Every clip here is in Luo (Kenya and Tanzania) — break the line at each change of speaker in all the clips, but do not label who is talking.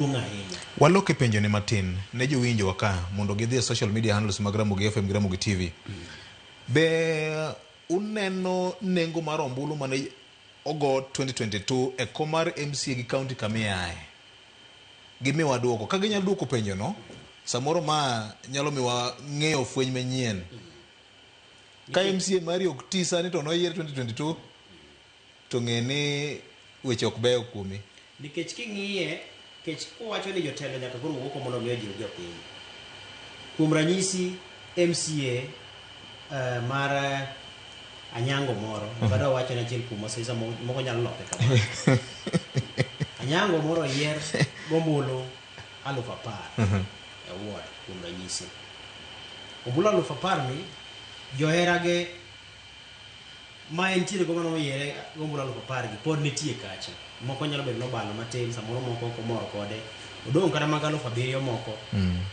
Duong' ahinya.
Walok e penjoni matin ne jowinjowa ka mondo gidhi e social media handles mag Ramogi FM gi Ramogi TV. Be uneno nengo mar ombulu mane ogo 2022 e kom mar MCA gi county kama iaye? Gimiwa duoko. Ka ginyalo duoko penjono, samoro ma nyalo miwa ng'eyo fweny manyien. Ka MCA mari ok ti sani to noyier 2022, to ng'e ni weche ok beyo kuomi.
Nikech king'iye, kech kowacho ni jotelo nyaka koro wuog oko mondo mi ojiw jopiny. Kuom ranyisi MCA uh, mar eh, Anyango moro, ok adwa wacho ni achiel kuom osisa moko nyalo loke kamano. Anyango moro oyier gombulu 10,000 e ward kuom ranyisi. Ombulu 10,000 ni joherage ma entiere go mane oyiere gombulu 10,000 gi pod nitie kacha. Moko nyalo bedo nobalo matin, samoro moko ok omor kode. Odong' kata mag 7,000 moko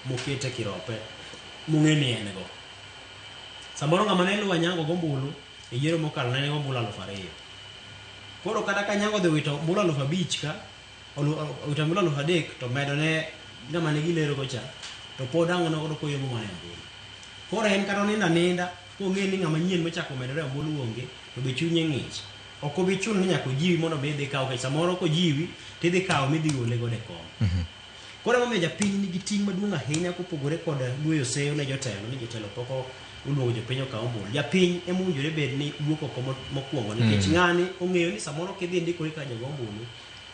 mokete kirope mong'e ni en go. Samoro ng'ama ne luwo Anyango gombulu e yiero mokalo ne nigi ombulu 2,000. Koro kata ka Anyango odhi wito ombulu 5,000 ka, owito ombulu 3,000 to medo ne ng'ama ne gilero go cha, to pod ang' noyudo koyombo mana e ombulu. Koro en kata onindo aninda kong'e ni ng'ama nyien mochako medore e ombulu onge, to be chunye ng'ich. Ok obi chuno ni nyaka ojiwi mondo mi idhi kaw, nikech samoro kojiwi tidhi kawo midhi gole godo e kom. Koro emomiyo japiny nigi ting' maduong' ahinya kopogore kod gweyo seyo ne jotelo ni jotelo pok oluongo jopiny okaw ombulu. Japiny ema owinjore bed ni wuok oko mokwongo nikech ng'ani ong'eyo ni samoro kidhi ndikori ka jago ombulu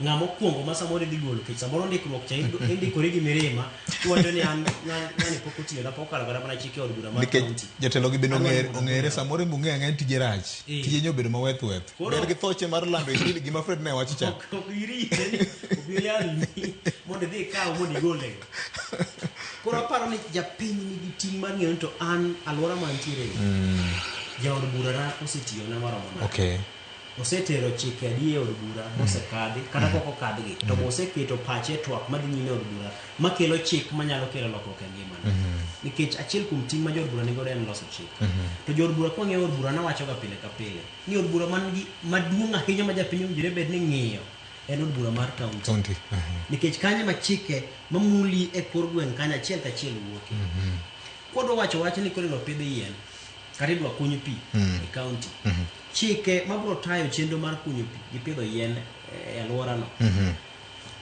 ng'ama okwongo ma samoro idhi golo nikech samoro ndikruok cha indikori gi mirima kiwacho ni an ng'ani pok otiyo na pok okalo kata mana chike od bura mar
Nikech
kaunti.
jotelo gi bende
Adwa ni
ong'ere
mondo
ong'ere
agol.
samoro ema ong'eyo ang'eya ni tije rach. Tije nyo obedo maweth weth.
Koro-
Ber gi thoche mar lando injili gima Fred ne wacho cha.
Ok irite ni obi oyalni mondo idhi ikaw mondo igole. Koro aparo ni japiny nigi ting' mar ng'eyo ni to an alwora ma antiere ni jaod burana osetiyona maromo nade. Osetero chike adi e od bura mosekadhi kata pok okadhgi to be oseketo pache e twak madhi nyime e od bura makelo chik manyalo kelo lokruok e ngimane. Nikech achiel kuom ting' ma jood bura nigodo en loso chik. To jood bura kwang'iyo od bura nawachoga pile ka pile ni od bura man gi maduong' ahinya ma japiny owinjore bed ni ng'iyo en od bura mar kaunti.
Kaunti.
Nikech kanyo ema chike mamuli e kor gweng' kanyo achiel kachiel wuoke. Kwadwa wacho wach ni koro idwa pidh yien kata idwa kuny pi e kaunti. Chike mabiro tayo chenro mar kunyo pi gi pidho yien e alworano.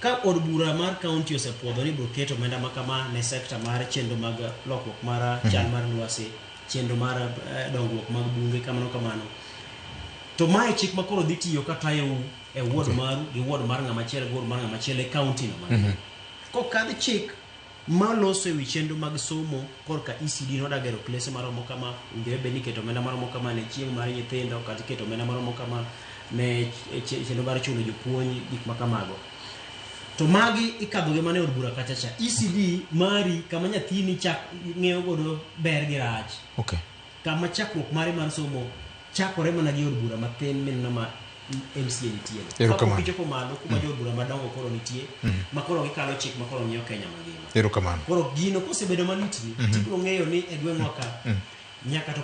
Ka od bura mar kaunti osepuodho ni ibiro ket omenda ma kama ne sekta mar chenro mag lokruok mar chal mar lwasi, chenro mar dongruok mag bunge kamano kamano. To mae chik ma koro dhi tiyo ka tayou e ward maru gi ward mar ng'ama chielo gi ward mar ng'ama chielo e kaunti no. Kokadh chik maloso ewi chenro mag somo korka ECD noda gero klese maromo kama, owinjore bed ni iketo omenda maromo kama ne chiemo mar nyithindo kata iketo omenda maromo kama ne chenro mar chulo jopuonj gik ma kamago. To magi ikadho gi mana e od bura kacha cha. ECD mari kama nyathini chak ng'eyo godo ber gi rach. Kama chakruok mare mar somo chakore mana gi od bura mathin mineno ma MCA nitie.
Erokamano.
Kapok ichopo malo kuma jood bura madongo koro nitie, ma koro gikalo chik ma koro ng'iyo Kenya mangima.
Erokamano.
Koro gino kosebedo malitni, tibiro ng'eyo ni e gweng'wa ka, nyaka to